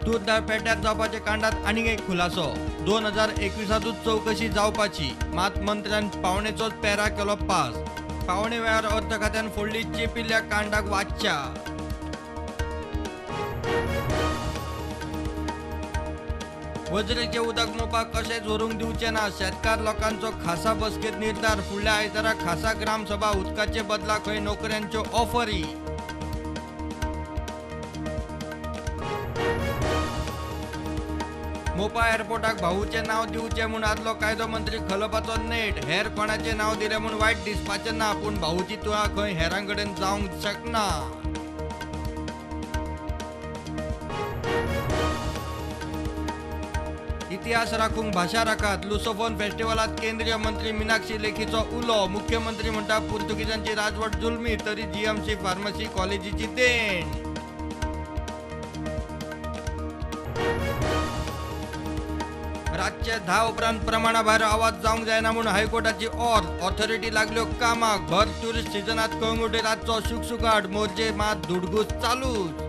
तूरदाळ पेट्यार जावपाच्या कांडात आनीक एक खुलासो. 2021 चवकशी जावपाची, मात मंत्र्यान पावणेचोच पेरा केलो पास. पावणे वेळार अर्थ खात्यान फोडली चेपिल्ल्या कांडाक वाच्या. वजरेचें उदक मोपा कशेंच व्हरूंक दिवचें ना, शेतकार लोकांचो खासा बसकेंत निर्धार. फुडल्या आयतारा खासा ग्रामसभा, उदकाचे बदला खंय नोकऱ्यांच्यो ऑफरी. मोपा एअरपोर्टाक भाऊचें नांव दिवचें म्हूण आदलो कायदो मंत्री खलपाचो नेट. हेर कोणाचें नांव दिलें म्हूण वायट दिसपाचें ना, पूण भाऊची तुळा खंय हेरां कडेन जावंक शकना. इतिहास राखूंक भाशा राखात, लुसोफोन फेस्टिवलात केंद्रीय मंत्री मीनाक्षी लेखीचो उलो. मुख्यमंत्री म्हणटा पुर्तुगीजांची राजवट जुलमी, तरी जीएमसी फार्मसी कॉलेजीची देण. रातचे 10 उपरांत प्रमाणा भायर आवाज जावंक जायना म्हूण हायकोर्टाची ऑर्द. ऑथॉरिटी लागल्यो कामाक. भर ट्युरिस्ट सिजनात कळंगुटे रातचो शुकशुकाट, मोर्जे मात धुडगूस चालूच.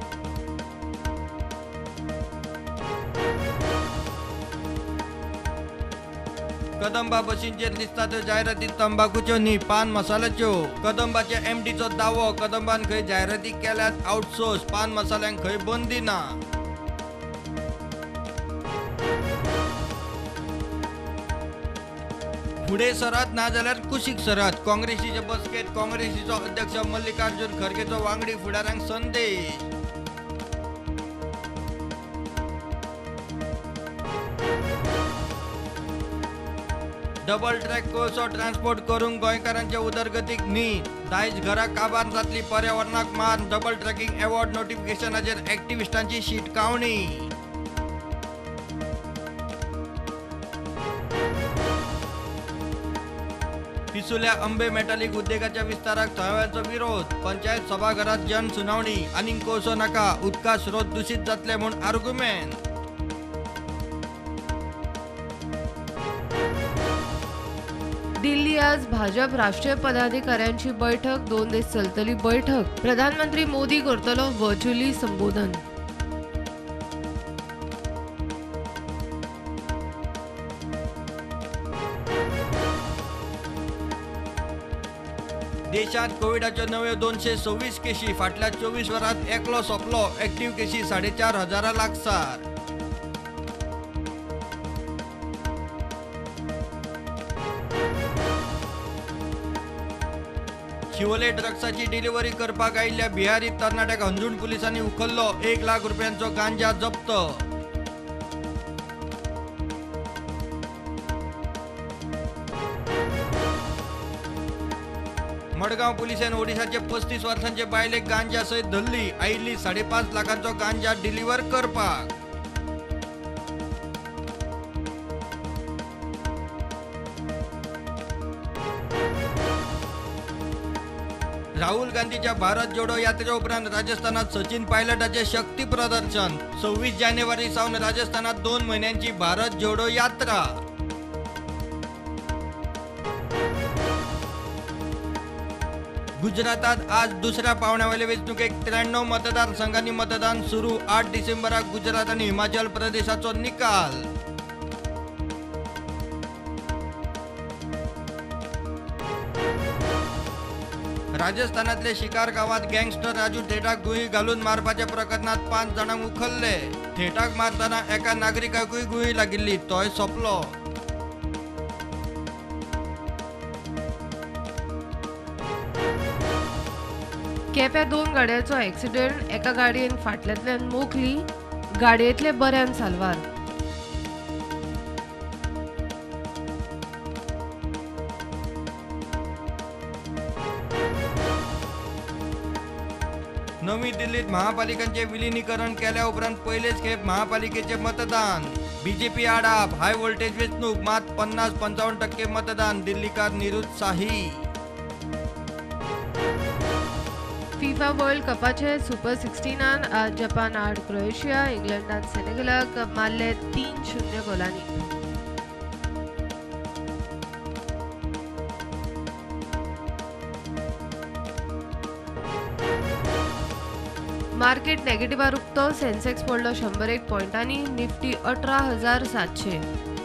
कदंबा बशींचेर दिसता त्यो जायराती तंबाखूच्यो न्ही, पान मसाल्याच्यो. कदंबाच्या एमडीचो दावो, कदंबान खंय जायराती केल्यात आउटसोर्स, पान मसाल्यांक खंय बंदी ना. फुडें सरात ना जाल्यार कुशीक सरात, काँग्रेसीचे बसकेंत काँग्रेसीचो अध्यक्ष मल्लिकार्जुन खरगेचो वांगडी फुडाऱ्यांक संदेश. डबल ट्रॅक कोळसो ट्रान्सपोर्ट करूंक गोंयकारांच्या उदरगतीक न्ही, दायज घरां काबार जातली, पर्यावरणाक मार. डबल ट्रॅकिंग अवॉर्ड नोटिफिकेशनाचेर एक्टिविस्टांची शिटकावणी. पिसुल्या अंबे मेटालिक उद्देगाच्या विस्ताराक थळाव्यांचो विरोध. पंचायत सभाघरात जन सुनावणी, आनीक कोळसो नाका, उदका स्रोत दूषित जातले म्हूण आर्ग्युमेंट. दिल्ली आज भाजप राष्ट्रीय पदाधिकाऱ्यांची बैठक. 2 दीस चलतली बैठक. प्रधानमंत्री मोदी करतलो व्हर्च्युअली संबोधन. देशात कोविडाच्यो नव्यो 226 केशी, फाटल्या 24 वरांत एकलो सोंपलो. एक्टिव्ह केशी 4,500 लागसार. शिवोले ड्रग्साची डिलिव्हरी करपाक आयिल्ल्या बिहारी तरणाट्याक हंजूण पुलिसांनी उखल्लो. 1 लाख रुपयांचो गांजा जप्त. मडगांव पुलिसांनी ओडिशाचे 35 वर्सांचे बायलेक गांजा सयत धरली. आयिल्ली 5.5 लाखांचो गांजा डिलिव्हर करपाक. राहुल गांधीच्या भारत जोडो यात्रे उपरांत राजस्थानात सचिन पायलटाचे शक्ती प्रदर्शन. 26 जानेवारी सावन राजस्थानात 2 म्हयन्यांची भारत जोडो यात्रा. गुजरातात आज दुसऱ्या पावण्यावेले वेंचणुकेक 93 मतदारसंघांनी मतदान सुरू. 8 डिसेंबराक गुजरात आनी हिमाचल प्रदेशाचो निकाल. राजस्थानातले शिकार गावात गँगस्टर राजू थेटाक गुळी घालून मारपाच्या प्रकरणात 5 जाणांक उखल्ले. थेटाक मारतना एका नागरिकाकूय गुळी लागिल्ली, तोय सोंपलो. केप्यां 2 गाडयांचो एक्सिडेंट. एका गाडयेन फाटल्यांतल्यान मोखली, गाडयेंतले बऱ्यान साल्वार. नवी दिल्लीत महापालिकांचे विलिनीकरण केल्या उपरांत पयलेच खेप महापालिकेचे मतदान. बीजेपी आड आप, हाय व्होल्टेज वेंचणूक, मात 50-55% मतदान. दिल्लीकार निरुत्साही. फिफा वर्ल्ड कपाचे सुपर 16 आज जपान आड क्रोएशिया, इंग्लंडान सेनेगलाक मारले 3-0 गोलांनी. मार्केट नेगेटिव्हार उक्तो. सेन्सेक्स पडलो 101 पॉयंटांनी. निफ्टी 18,700.